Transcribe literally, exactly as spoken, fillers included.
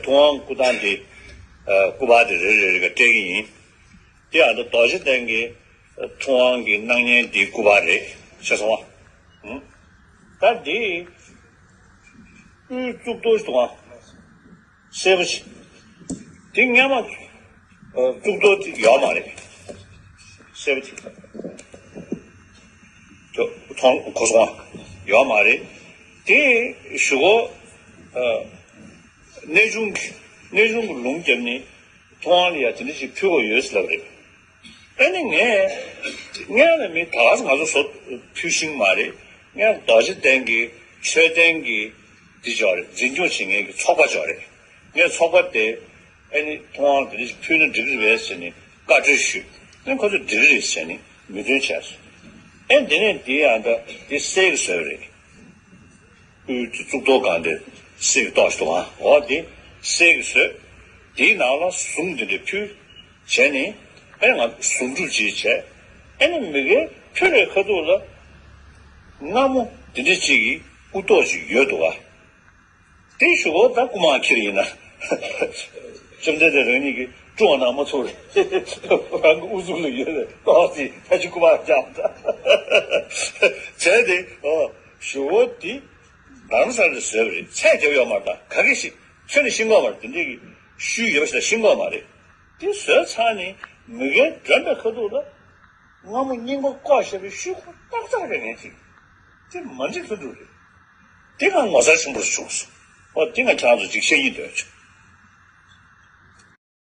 ཐུབ་དབང་སྐུ་ཐང་དེ་སྐུ་པར་དེ་རེ་རེ་རེ་ག་སྤྲད་ཀྱི་ཡིན། དེ་ཡང་ད་རྡོ་རྗེ་གདན་གྱི་ཐུབ་དབང་གི་སྣང་བརྙན་དེའི་སྐུ་པར་རེད། ཤེས་སོང་བ། ད་འདི་དབུའི་གཙུག་ཏོར་ཞིག་འདུག་ག་སེར་པོ་ཞིག་དེ་སྔ་མ་གཙུག་ཏོར་དེ་ཡོད་མ་རེད། སེར་པོ་དེ་ཐོང་གོ་སོང་བ་ཡོད་མ་རེད། དེ་ཞུ་གོ་གནས་ཆུང་གི་གནས་ཆུང་གི་ལུང་བརྒྱབ་ནས་ཐུབ་དབང་ལ་ཡ་དེ་འདྲ་ཞིག་ཕུལ་གོ་ཡོད་ཟེར་ལབ་རེད། ཨ་ནི་ངས་སྔོན་ལ་མི་ད་ག་ང་ཚོ་བཟོ་ཕུལ་ཤིང་མ་རེད། སྔོན་རྡོ་རྗེ་གདན་གྱི་མཆོད་རྟེན་གྱི་འདི་ཅོག་རེད། འཛིན་སྐྱོང་བྱེད་མཁན་གྱི་ཚོགས་པ་ཅོག་རེད། ངས་ཚོགས་པ་དེ་ཨ་ནི་ཐུབ་དབང་དེ་འདྲ་ཞིག་ཕུལ་ན་འགྲིག་གི་རེད་ཟེར་ནས་བཀའ་འཁྲོལ་ཞུས། ཨ་ནི་ཁོ་ཚོས་འགྲིག་གི་རེད་ཟེར་ནས་མོས་མཐུན་བྱས་སོང་། ཨ་ནི་དེ་ནས་དེ་ཡང་ད་དེ་གསེར་གྱི་ཟོལ་རེད། དབུས་ཀྱི་གཙུག་ཏོར་སྒང་དེ་གསེར་གྱི་ཏོག་ཞིག་འདུག་ག་འོ་དེ་གསེར་གྱི་ཟོལ། དེའི་ནང་ལ་གཟུངས་དེ་འདྲ་ཕུལ། བྱས་ནས་ཨེ་ང་གཟུངས་སྒྲུབ་ཅིག་བྱས། ཨེ་ནི་མི་གའི་ཕུ་ལའི་ཁ་ཐུག་ལ་སྔ་མོ་དེ་འདྲ་ཅིག་གི་དབུ་ཏོག་ཅིག་ཡོད་འདུག་ག་དེ་ཞུ་གོ་ད་རྐུ་མ་ཁྱེར་ཡིན་ན། བཅོམ་ལྡན་འདས་རང་ཉིད་ཀྱིས་བཀྲུ་བ་ན་མ་ཚོར་རེད། རང་གི་དབུ་གཟུགས་ལ་ཡོད་པའི་ཏོག་ཙམ་ད་ཅི་རྐུ་མ་རྐྱང་ད། བྱས་ཏེ་ཨོ་ཞུ་གོ་དེ་རྡ་རམ་ས་ལ་བཟོས་པ་རེད། ཚད་རྒྱབ་ཡོད་མ་རེད། ད་ག་གེ་ཞིག་ཁྱོན་ནས་ཤེས་ཀྱི་ཡོད་མ་རེད། དེ་འདྲའི་གི་ཤུལ་ཡོད་པ་ཞིག་ད་ཤེས་ཀྱི་ཡོད་མ་རེད། དེ་བཟོས་ཚར་ནས་མི་གའི་མགྲོན་པའི་ཁ་ཐུག་ལ་སྔ་མོ་རྙིང་པ་བཀོག་བཞག་པའི་ཤུལ་ཁོ་ཏག་ཏག་རེད་ངས་ཅིག་དེ་མ་འགྲིག་ཐུག་འགྲོ་རེད། དེ་ང་ངོ་མཚར་ཆེན་པོ་ཞིག་བྱུང་སོང་། ཨོ་དེ་ང་ཁྱེད་རང་ཚོ་ཅིག་བཤད་ཀྱི་འདོད་བྱུང་